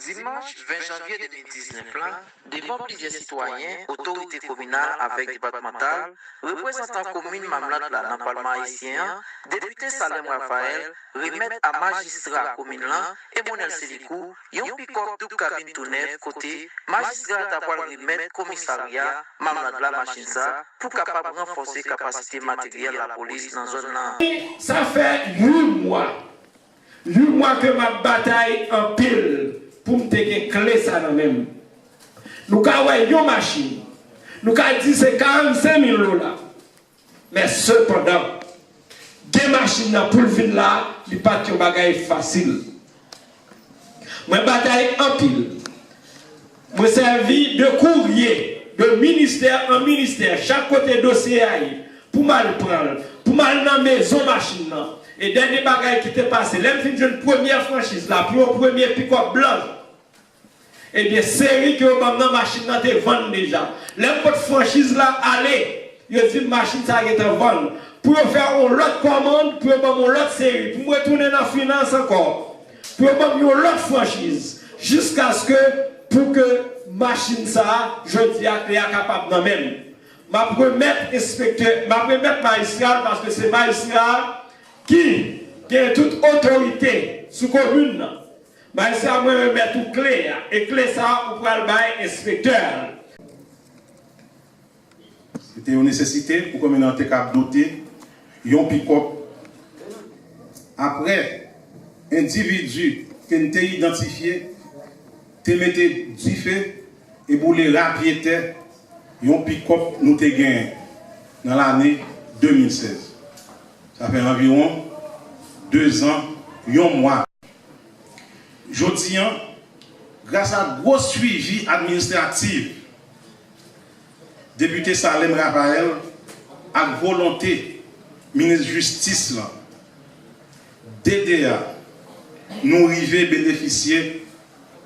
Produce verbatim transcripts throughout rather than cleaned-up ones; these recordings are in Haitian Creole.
Dimanch ven janvye de mil diznèf la, devan plizyè sitwayen, otorite kominal avèk depatmantal, reprezantan komin Mamlad la nan Palman ayisyen an, depite Salem Raphaël remèt a majistra komin lan, Emonel Selikou, yon pikòp doub kabin tou nèf kote majistra a ta pral remèt komisarya Mamlad la machin sa pou kapab ranfòse kapasite materyèl lapolis nan zòn nan. Sa fè uit mwa. Uit mwa ke m ap batay anpil pou m te gen kle sa nan men m. Nou ka wè yon machin, nou ka di se karannsenk mil dola. Men sepandan, gen machin nan pou l vin la, li pa t yon bagay fasil. Mwen batay anpil. Mwen sèvi de kourye, de ministè an ministè, chak kote dosye a ye, pou m al pran l, pou m al nan mezon machin nan. E dènye bagay ki te pase, lè m fin jwenn premyè franchiz la, pou yon premye pikòp blan, ebyen, seri ke yo ban m nan machin nan te vann deja. Lè m pot franchiz la ale, yo di m machin sa gentan vann. Pou yo fè yon lòt kòmann, pou yo ban m yon lòt seri, pou m retounen nan finans ankò, pou yo ban m yon lòt franchiz, jiskaske pou ke machin sa a, jodi a, kle a kapab nan men m. M ap remèt enspektè, m ap remèt majistra l, paske se majistra a ki gen tout otorite sou komin nan. Majistra, mwen remèt ou kle a, e kle sa a ou pral bay enspektè a. Se te yon nesesite pou komin nan te kab dote yon pikòp. Apre, endividi ke n te idantifye te mete dife e boule rapyetè yon pikòp nou te genyen nan lane de mil sèz. Sa fè anviwon de zan, yon mwa. Jodi an, gras a gwo swivi administratif Depite Salem Raphaël ak volonte minis jistis lan, D D A, nou rive benefisye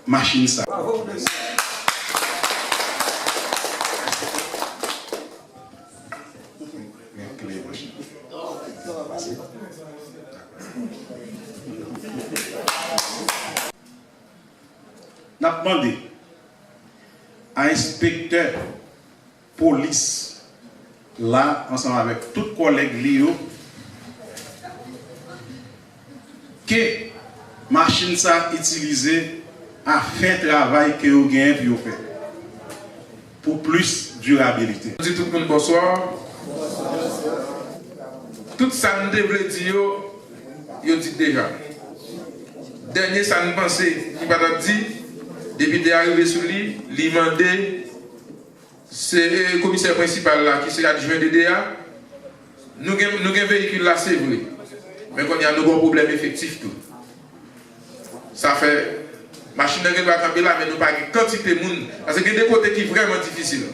machin sa. N ap mande a enspektè polis la ansanm avèk tout kòlèg li yo ke machin sa itilize a fè travay ke yo genyen pou yo fè pou plis dirabilite. Di tout moun bonswa. Tout sa n te vle di yo, yo di deja. Dènye sa n panse li pa t ap di, depite a rive sou li, li mande se, e, komisè prensipal la ki se adjwen D D A. Nou gen, nou gen veyikil la, se vre. Men kounye a nou gen yon pwoblèm efektif tou. Sa fè, machin nan gen dwa kanpe la, men nou pa gen kantite moun. Paske gen de kote ki vrèman difisil.